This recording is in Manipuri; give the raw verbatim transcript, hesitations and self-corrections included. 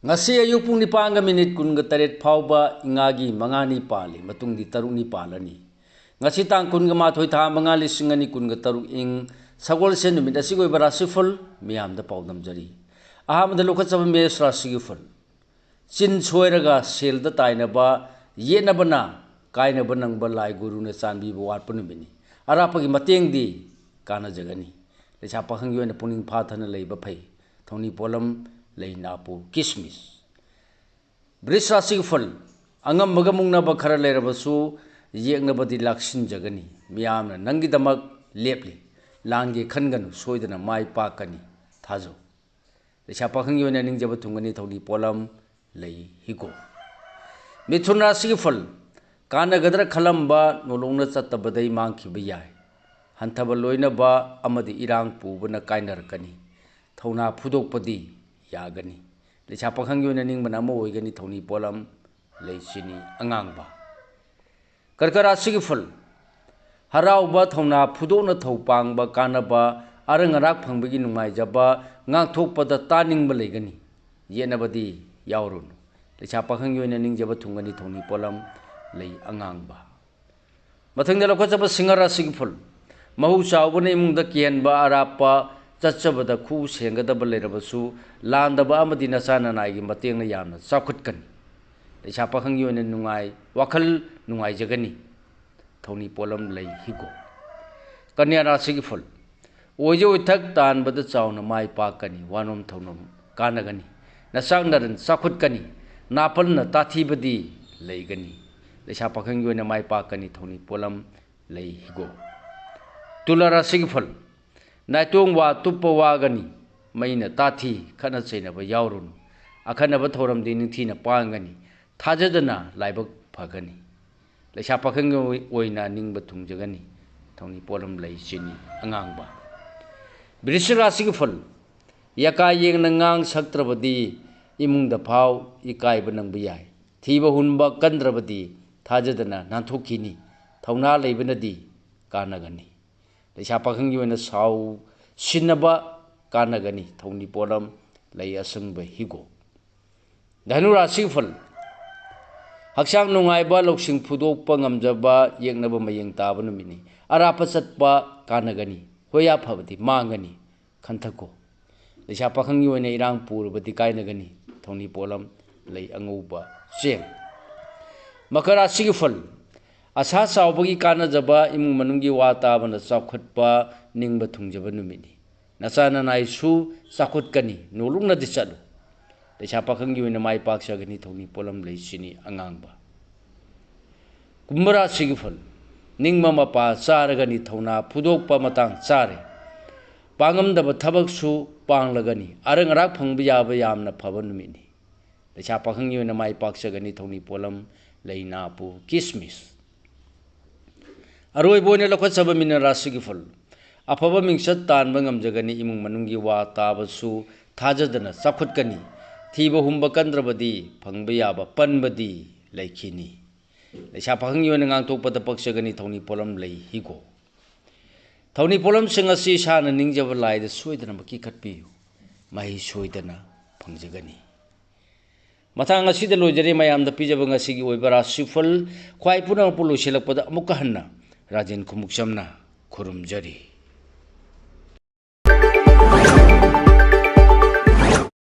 ꯉꯁꯤ ꯑꯌꯨꯛ ꯄꯨꯡ ꯅꯤꯄꯥꯟꯒ ꯃꯤꯅꯤꯠ ꯀꯨꯟꯒ ꯇꯔꯦꯠ ꯐꯥꯎꯕ ꯏꯉꯥꯒꯤ ꯃꯉꯥꯅꯤ ꯄꯥꯜꯂꯤ, ꯃꯇꯨꯡꯗꯤ ꯇꯔꯨꯛꯅꯤ ꯄꯥꯜꯂꯅꯤ꯫ ꯉꯁꯤ ꯇꯥꯡ ꯀꯨꯟꯒ ꯃꯥꯊꯣꯏ, ꯊꯥ ꯃꯉꯥ, ꯂꯤꯁꯤꯡ ꯑꯅꯤ ꯀꯨꯟꯒ ꯇꯔꯨꯛ, ꯏꯪ ꯁꯒꯣꯜꯁꯦꯟ ꯅꯨꯃꯤꯠ ꯑꯁꯤꯒꯤ ꯑꯣꯏꯕ ꯔꯥꯁꯤꯐꯜ ꯃꯤꯌꯥꯝꯗ ꯄꯥꯎꯗꯝꯖꯔꯤ꯫ ꯑꯍꯥꯟꯕꯗ ꯂꯧꯈꯠꯆꯕ ꯃꯦꯁ ꯔꯥꯁꯤꯒꯤ ꯐꯜ꯫ ꯆꯤꯟ ꯁꯣꯏꯔꯒ ꯁꯦꯜꯗ ꯇꯥꯏꯅꯕ, ꯌꯦꯠꯅꯕꯅ ꯀꯥꯏꯅꯕ ꯅꯪꯕ, ꯂꯥꯏ ꯒꯨꯔꯨꯅ ꯆꯥꯟꯕꯤꯕ ꯋꯥꯠꯄ ꯅꯨꯃꯤꯠꯅꯤ꯫ ꯑꯔꯥꯞꯄꯒꯤ ꯃꯇꯦꯡꯗꯤ ꯀꯥꯟꯅꯖꯒꯅꯤ꯫ ꯂꯩꯁꯥ ꯄꯥꯈꯪꯒꯤ ꯑꯣꯏꯅ ꯄꯨꯛꯅꯤꯡ ꯐꯥꯊꯅ ꯂꯩꯕ ꯐꯩ꯫ ꯊꯧꯅꯤ ꯄꯣꯠꯂꯝ: ꯂꯩ, ꯅꯥꯄꯨ, ꯀꯤꯁꯃꯤꯁ꯫ ꯕ꯭ꯔꯤꯖ ꯔꯥꯁꯤꯒꯤ ꯐꯜ: ꯑꯉꯝꯕꯒ ꯃꯨꯛꯅꯕ ꯈꯔ ꯂꯩꯔꯕꯁꯨ, ꯌꯦꯛꯅꯕꯗꯤ ꯂꯥꯛꯁꯤꯟꯖꯒꯅꯤ꯫ ꯃꯤꯌꯥꯝꯅ ꯅꯪꯒꯤꯗꯃꯛ ꯂꯦꯞꯂꯤ꯫ ꯂꯥꯟꯒꯦ ꯈꯟꯒꯅꯨ, ꯁꯣꯏꯗꯅ ꯃꯥꯏ ꯄꯥꯛꯀꯅꯤ꯫ ꯊꯥꯖꯧ꯫ ꯂꯩꯁꯥ ꯄꯥꯈꯪꯒꯤ ꯑꯣꯏꯅ ꯅꯤꯡꯖꯕ ꯊꯨꯡꯒꯅꯤ꯫ ꯊꯧꯅꯤ ꯄꯣꯠꯂꯝ: ꯂꯩ, ꯍꯤꯒꯣꯛ꯫ ꯃꯤꯊꯨꯟ ꯔꯥꯁꯤꯒꯤ ꯐꯜ: ꯀꯥꯟꯅꯒꯗ꯭ꯔꯥ ꯈꯜꯂꯝꯕ ꯅꯣꯂꯣꯛꯅ ꯆꯠꯇꯕꯗꯩ ꯃꯥꯡꯈꯤꯕ ꯌꯥꯏ꯫ ꯍꯟꯊꯕ ꯂꯣꯏꯅꯕ ꯑꯃꯗꯤ ꯏꯔꯥꯡ ꯄꯨꯕꯅ ꯀꯥꯏꯅꯔꯛꯀꯅꯤ꯫ ꯊꯧꯅꯥ ꯐꯨꯗꯣꯛꯄꯗꯤ ꯌꯥꯒꯅꯤ꯫ ꯂꯩꯁꯥ ꯄꯥꯈꯪꯒꯤ ꯑꯣꯏꯅ ꯅꯤꯡꯕꯅ ꯑꯃ ꯑꯣꯏꯒꯅꯤ꯫ ꯊꯧꯅꯤ ꯄꯣꯠꯂꯝ: ꯂꯩ, ꯆꯤꯅꯤ, ꯑꯉꯥꯡꯕ꯫ ꯀꯔꯀ ꯔꯥꯁꯤꯒꯤ ꯐꯜ: ꯍꯔꯥꯎꯕ, ꯊꯧꯅꯥ ꯐꯨꯗꯣꯛꯅ ꯊꯧ ꯄꯥꯡꯕ, ꯀꯥꯟꯅꯕ, ꯑꯔꯪ ꯑꯔꯥꯛ ꯐꯪꯕꯒꯤ ꯅꯨꯡꯉꯥꯏꯖꯕ, ꯉꯥꯡꯊꯣꯛꯄꯗ ꯇꯥꯅꯤꯡꯕ ꯂꯩꯒꯅꯤ꯫ ꯌꯦꯠꯅꯕꯗꯤ ꯌꯥꯎꯔꯨꯅꯨ꯫ ꯂꯩꯁꯥ ꯄꯥꯈꯪꯒꯤ ꯑꯣꯏꯅ ꯅꯤꯡꯖꯕ ꯊꯨꯡꯒꯅꯤ꯫ ꯊꯧꯅꯤ ꯄꯣꯠꯂꯝ: ꯂꯩ, ꯑꯉꯥꯡꯕ꯫ ꯃꯊꯪꯗ ꯂꯧꯈꯠꯆꯕ ꯁꯤꯡꯍ ꯔꯥꯁꯤꯒꯤ ꯐꯜ: ꯃꯍꯧ ꯆꯥꯎꯕꯅ ꯏꯃꯨꯡꯗ ꯀꯤꯍꯟꯕ, ꯑꯔꯥꯞꯄ ꯆꯠꯆꯕꯗ ꯈꯨ ꯁꯦꯡꯒꯗꯕ ꯂꯩꯔꯕꯁꯨ, ꯂꯥꯟꯗꯕ ꯑꯃꯗꯤ ꯅꯆꯥ ꯅꯅꯥꯏꯒꯤ ꯃꯇꯦꯡꯅ ꯌꯥꯝꯅ ꯆꯥꯎꯈꯠꯀꯅꯤ꯫ ꯂꯩꯁꯥ ꯄꯥꯈꯪꯒꯤ ꯑꯣꯏꯅ ꯅꯨꯡꯉꯥꯏ, ꯋꯥꯈꯜ ꯅꯨꯡꯉꯥꯏꯖꯒꯅꯤ꯫ ꯊꯧꯅꯤ ꯄꯣꯠꯂꯝ: ꯂꯩ, ꯍꯤꯒꯣꯛ꯫ ꯀꯟꯌꯥ ꯔꯥꯁꯤꯒꯤ ꯐꯜ: ꯑꯣꯏꯖ ꯑꯣꯏꯊꯛ ꯇꯥꯟꯕꯗ ꯆꯥꯎꯅ ꯃꯥꯏ ꯄꯥꯛꯀꯅꯤ꯫ ꯋꯥꯅꯣꯝ ꯊꯧꯅꯣꯝ ꯀꯥꯟꯅꯒꯅꯤ꯫ ꯅꯆꯥꯛ ꯅꯔꯟ ꯆꯥꯎꯈꯠꯀꯅꯤ꯫ ꯅꯥꯄꯜꯅ ꯇꯥꯊꯤꯕꯗꯤ ꯂꯩꯒꯅꯤ꯫ ꯂꯩꯁꯥ ꯄꯥꯈꯪꯒꯤ ꯑꯣꯏꯅ ꯃꯥꯏ ꯄꯥꯛꯀꯅꯤ꯫ ꯊꯧꯅꯤ ꯄꯣꯠꯂꯝ: ꯂꯩ, ꯍꯤꯒꯣꯛ꯫ ꯇꯨꯂꯥ ꯔꯥꯁꯤꯒꯤ ꯐꯜ: ꯅꯥꯏꯇꯣꯡ ꯋꯥ ꯇꯨꯞꯄ ꯋꯥꯒꯅꯤ꯫ ꯃꯩꯅ ꯇꯥꯊꯤ, ꯈꯠꯅ ꯆꯩꯅꯕ ꯌꯥꯎꯔꯨꯅꯨ꯫ ꯑꯈꯟꯅꯕ ꯊꯧꯔꯝꯗꯤ ꯅꯤꯡꯊꯤꯅ ꯄꯥꯡꯒꯅꯤ꯫ ꯊꯥꯖꯗꯅ ꯂꯥꯏꯕꯛ ꯐꯒꯅꯤ꯫ ꯂꯩꯁꯥ ꯄꯥꯈꯪꯒꯤ ꯑꯣꯏꯅ ꯅꯤꯡꯕ ꯊꯨꯡꯖꯒꯅꯤ꯫ ꯊꯧꯅꯤ ꯄꯣꯠꯂꯝ: ꯂꯩ, ꯆꯤꯅꯤ, ꯑꯉꯥꯡꯕ꯫ ꯕ꯭ꯔꯤꯁꯤꯛ ꯔꯥꯁꯤꯒꯤ ꯐꯜ: ꯌꯀꯥ ꯌꯦꯡꯅ ꯉꯥꯡ ꯁꯛꯇ꯭ꯔꯕꯗꯤ ꯏꯃꯨꯡꯗ ꯐꯥꯎ ꯏꯀꯥꯏꯕ ꯅꯪꯕ ꯌꯥꯏ꯫ ꯊꯤꯕ ꯍꯨꯟꯕ ꯀꯟꯗ꯭ꯔꯕꯗꯤ ꯊꯥꯖꯗꯅ ꯅꯥꯟꯊꯣꯛꯈꯤꯅꯤ꯫ ꯊꯧꯅꯥ ꯂꯩꯕꯅꯗꯤ ꯀꯥꯟꯅꯒꯅꯤ꯫ ꯂꯩꯁꯥ ꯄꯥꯈꯪꯒꯤ ꯑꯣꯏꯅ ꯁꯥꯎ ꯁꯤꯟꯅꯕ ꯀꯥꯟꯅꯒꯅꯤ꯫ ꯊꯧꯅꯤ ꯄꯣꯠꯂꯝ: ꯂꯩ, ꯑꯁꯪꯕ, ꯍꯤꯒꯣꯛ꯫ ꯙꯅꯨ ꯔꯥꯁꯤꯒꯤ ꯐꯜ꯫ ꯍꯛꯆꯥꯡ ꯅꯨꯡꯉꯥꯏꯕ, ꯂꯧꯁꯤꯡ ꯐꯨꯗꯣꯛꯄ ꯉꯝꯖꯕ, ꯌꯦꯛꯅꯕ ꯃꯌꯦꯡ ꯇꯥꯕ ꯅꯨꯃꯤꯠꯅꯤ꯫ ꯑꯔꯥꯞꯄ ꯆꯠꯄ ꯀꯥꯟꯅꯒꯅꯤ꯫ ꯍꯣꯌꯥ ꯐꯕꯗꯤ ꯃꯥꯡꯒꯅꯤ꯫ ꯈꯟꯊꯀꯣ꯫ ꯂꯩꯁꯥ ꯄꯥꯈꯪꯒꯤ ꯑꯣꯏꯅ ꯏꯔꯥꯡ ꯄꯨꯔꯕꯗꯤ ꯀꯥꯏꯅꯒꯅꯤ꯫ ꯊꯧꯅꯤ ꯄꯣꯠꯂꯝ ꯂꯩ ꯑꯉꯧꯕ ꯆꯦꯡ꯫ ꯃꯀꯔ ꯔꯥꯁꯤꯒꯤ ꯐꯜ꯫ ꯑꯁꯥ ꯆꯥꯎꯕꯒꯤ ꯀꯥꯟꯅꯖꯕ, ꯏꯃꯨꯡ ꯃꯅꯨꯡꯒꯤ ꯋꯥ ꯇꯥꯕꯅ ꯆꯥꯎꯈꯠꯄ, ꯅꯤꯡꯕ ꯊꯨꯡꯖꯕ ꯅꯨꯃꯤꯠꯅꯤ꯫ ꯅꯆꯥ ꯅꯅꯥꯏꯁꯨ ꯆꯥꯎꯈꯠꯀꯅꯤ, ꯅꯣꯂꯨꯛꯅꯗꯤ ꯆꯠꯂꯨ꯫ ꯂꯩꯁꯥ ꯄꯥꯈꯪꯒꯤ ꯑꯣꯏꯅ ꯃꯥꯏ ꯄꯥꯛꯆꯒꯅꯤ꯫ ꯊꯧꯅꯤ ꯄꯣꯠꯂꯝ ꯂꯩ ꯆꯤꯅꯤ ꯑꯉꯥꯡꯕ꯫ ꯀꯨꯝꯚ ꯔꯥꯁꯤꯒꯤ ꯐꯜ꯫ ꯅꯤꯡꯕ ꯃꯄꯥ ꯆꯥꯔꯒꯅꯤ, ꯊꯧꯅꯥ ꯐꯨꯗꯣꯛꯄ ꯃꯇꯥꯡ ꯆꯥꯔꯦ꯫ ꯄꯥꯡꯉꯝꯗꯕ ꯊꯕꯛꯁꯨ ꯄꯥꯡꯂꯒꯅꯤ꯫ ꯑꯔꯪ ꯑꯔꯥꯛ ꯐꯪꯕ ꯌꯥꯕ ꯌꯥꯝꯅ ꯐꯕ ꯅꯨꯃꯤꯠꯅꯤ꯫ ꯂꯩꯁꯥ ꯄꯥꯈꯪꯒꯤ ꯑꯣꯏꯅ ꯃꯥꯏ ꯄꯥꯛꯆꯒꯅꯤ꯫ ꯊꯧꯅꯤ ꯄꯣꯠꯂꯝ ꯂꯩ ꯅꯥꯄꯨ ꯀꯤꯁꯃꯤꯁ꯫ ꯑꯔꯣꯏꯕ ꯑꯣꯏꯅ ꯂꯧꯈꯠꯆꯕ ꯃꯤꯅ ꯔꯥꯁꯤꯒꯤ ꯐꯜ꯫ ꯑꯐꯕ ꯃꯤꯡꯆꯠ ꯇꯥꯟꯕ ꯉꯝꯖꯒꯅꯤ꯫ ꯏꯃꯨꯡ ꯃꯅꯨꯡꯒꯤ ꯋꯥ ꯇꯥꯕꯁꯨ ꯊꯥꯖꯗꯅ ꯆꯥꯎꯈꯠꯀꯅꯤ꯫ ꯊꯤꯕ ꯍꯨꯝꯕ ꯀꯟꯗ꯭ꯔꯕꯗꯤ ꯐꯪꯕ ꯌꯥꯕ ꯄꯟꯕꯗꯤ ꯂꯩꯈꯤꯅꯤ꯫ ꯂꯩꯁꯥ ꯄꯥꯈꯪꯒꯤ ꯑꯣꯏꯅ ꯉꯥꯡꯊꯣꯛꯄꯗ ꯄꯛꯆꯒꯅꯤ꯫ ꯊꯧꯅꯤ ꯄꯣꯠꯂꯝ ꯂꯩ ꯍꯤꯒꯣꯛ꯫ ꯊꯧꯅꯤ ꯄꯣꯠꯂꯝꯁꯤꯡ ꯑꯁꯤ ꯏꯁꯥꯅ ꯅꯤꯡꯖꯕ ꯂꯥꯏꯗ ꯁꯣꯏꯗꯅꯃꯛꯀꯤ ꯀꯠꯄꯤꯌꯨ꯫ ꯃꯍꯩ ꯁꯣꯏꯗꯅ ꯐꯪꯖꯒꯅꯤ꯫ ꯃꯇꯥꯡ ꯑꯁꯤꯗ ꯂꯣꯏꯖꯔꯦ ꯃꯌꯥꯝꯗ ꯄꯤꯖꯕ ꯉꯁꯤꯒꯤ ꯑꯣꯏꯕ ꯔꯥꯁꯤꯐꯜ꯫ ꯈ꯭ꯋꯥꯏ ꯄꯨꯝꯅꯃꯛꯄꯨ ꯂꯣꯏꯁꯤꯜꯂꯛꯄꯗ ꯑꯃꯨꯛꯀ ꯍꯟꯅ ꯔꯥꯖꯦꯟ ꯈꯨꯃꯨꯛꯆꯝꯅ ꯈꯨꯔꯨꯝꯖꯔꯤ꯫